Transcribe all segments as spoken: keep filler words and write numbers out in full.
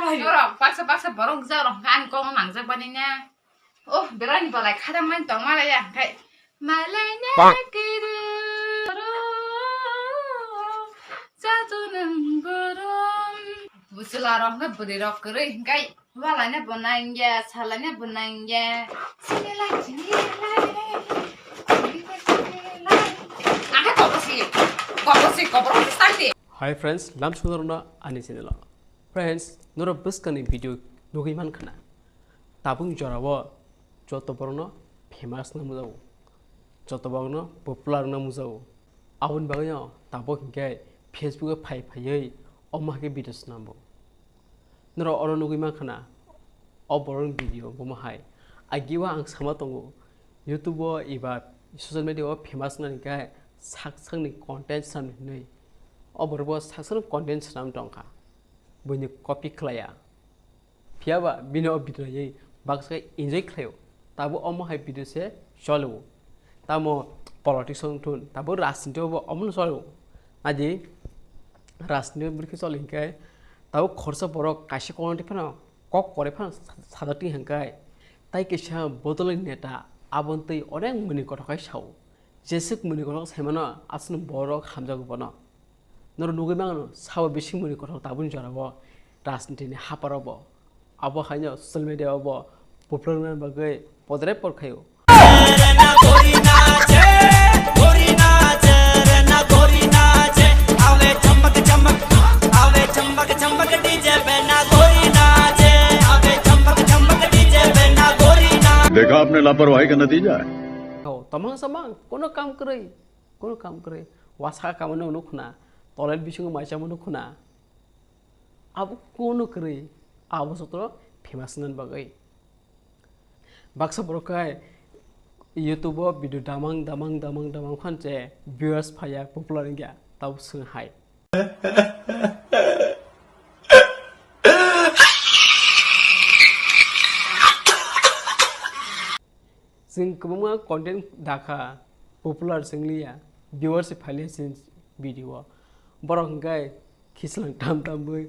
Norok baksa baksa borok jak rok hwnkha ani kok no nangjak bani na. Oh, belai ni belai khadang mani tong malai ya, hwnkhe malai na Bang. Kiri. Jadu nang borom. Bwswla rok hwnkhe bwrwi rok kwrwi hwnkhe. Walane bo nangya, salane bo nangya. Sini lai, sini lai, sini lai, sini lai. Angke kokosi, kokosi, kokosi sandi. Hi friends, lam sunarno ani channel o. Friends, norok bwskangni video nugwi mankha na. Tabuk jorao joto borokno famous no mujago. Joto borokno popular no mujago. Aboni bagwino tabuk hinkhe Facebook o phai phaiwi omo hai khe video swnambo. Norok oro nugwi mankha na, o borokni video bomo hai. Agio ang sama tongo, YouTube o eba social media o famous wngnani khe sak sakni content swnamni hwnwi. O borok bo sak sakni content swnam tongkha, buini copy khlaiya. Phiyaba bini o video naiwi baksa khe enjoy khlaio. Tabuk omo hai video se cholo. Tamo politics wng thun, tabuk rajniti o bo omono cholo. Adi rajniti o bwrwi khe choli hinkhe tabuk khoroksa borok kaisa kokno twi phano kok kwrwi phano sa-, sajak twi hinkhe tai kaisa bodolni neta aboni twi onek mwnwi kothok khai sao. Jeswk mwnwi kothok saimano aswkno borok hamjago bono. Norok nugwi mano sabo bising mwnwi kothok tabukni jorao rajnitini hapharo bo. Abo haino social media o bo popular wngna bagwi podre por khaio. देखा आपने लापरवाही का नतीजा है। Tamo samang kono kam kwrwi, kono kam kwrwi. Wasa kamano nukhna, toilet bisingo maisamo nukhna. Abo kono kwrwi, abo sotro famous wngna bagwi. Baksa borok khai YouTube o video damang, damang, damang, damang phan che viewers phaiya, popular wngya, tabo swng hai. Chwng kwbangma content dakha, popular se wngliya, viewers se phailiya chini video o. Borok hwnkhe khichlang tam tam bai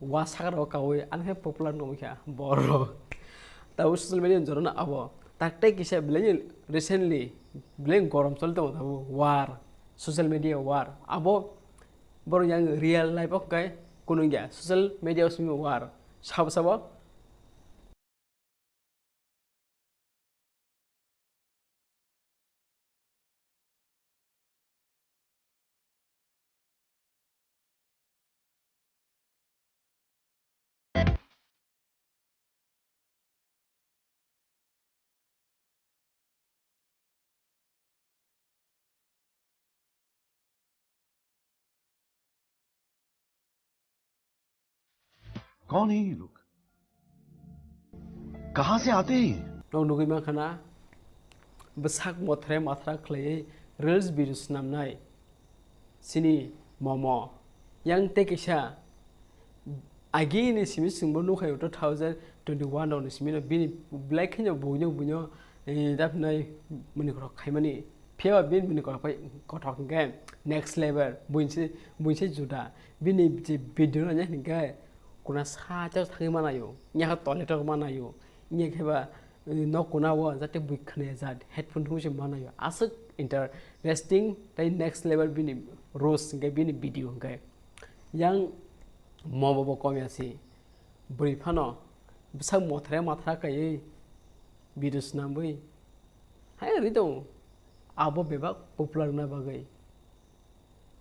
wa sakra o kaui, ano khe popular nungkha borok. Tabuk social media ni jorano abo tak tei kisa belai recently belai gorom choli tongo tabuk war, social media war. Abo borok yang real life o khe kunungya, social media o simi war. Sabo sabo कौन है ये लोग? कहाँ से आते हैं ये? Nok nugui mankha na, bwsak mothre mathra khlaiwi reels video swnamnai. Chini momo yang tei kisa agini simi chwngbo nukhaio two thousand twenty-one rokni simi no bini belai kheno buino buino, eh, daphnai mwnwi kothok khaimani. Phiya ba bini mwnwi kothok pai kothok hwnkhe next level, buinse buinse juda. Bini je video no nai hwnkhe kuna sa cha thangwi manaio, nyakha toilet o manaio, nyakhe ba, eh, nok kuna o jate bui khwnaya jat headphone thungwi se manaio. Aswk interesting tei next level bini roast hwnkhe bini video hwnkhe. Yang mobo bo komya si. Bwrwi phano bwsak mothre mathra kaiwi video swnamwi hai rwi tongo. Abo bebak popular wngna bagwi.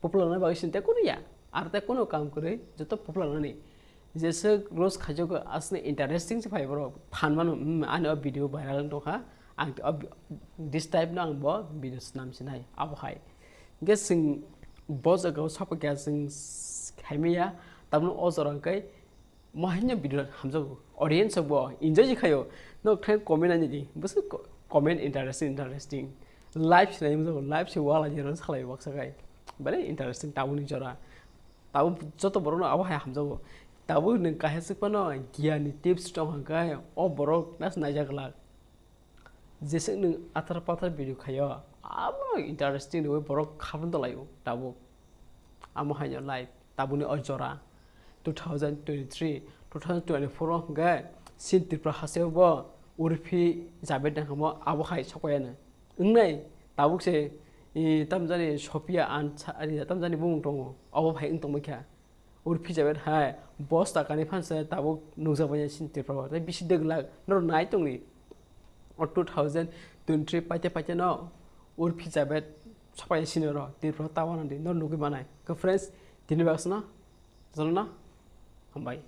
Popular wngna bagwi chwng tei kunu ya. Aro tei kunu kam kwrwi joto popular wngnani. Jeswk roast khaijago aswkno interesting se phai borok. Phan mano, "Hmm, ani o video viral wng tongkha. Ang o bi-, this type no ang bo video swnam sinai." Abo hai. Hwnkhe chwng bo jagao sabo khe chwng s-, khaimaya. Tabukno o jora hwnkhe Mahaino video hamjago. Audience bo enjoy je khayo. No khe comment ani di. Bwswk co-, comment interesting, interesting. Live se nai hamjago. Live se wala jero salai baksa kai. Bale interesting tabukni jora. Tabuk joto borok no abo hai hamjago. Tabuk nwng kaisa swk phano giyan ni tips tong hwnkhe o borok nas naijak glak. Jeswk nwng athar pathar video khaio, abo interesting rwui borok khabang tonglaio tabuk. Amo haino live tabukni o jora. two thousand twenty-three, two thousand twenty-four o hwnkhe chini Tripura hasteo bo Urphi Jabed nangkhamu abo hai sokpaiya no. Wngnai tabuk se, eh, tamjani Sophia Ansari, tamjani bumung tongo, abo hai wng tongbaikha. Urphi Jabed hai bosta kani phansa tabuk nukjakbaini chini Tripura o. Tei bisi dwglak norok nai tongdi. O two thousand twenty-three paite paite no Urphi Jabed sokpaiya chini oro Tripura o ta wanadi norok nugwi manai. Khe friends, tini baksano, jotono hambai.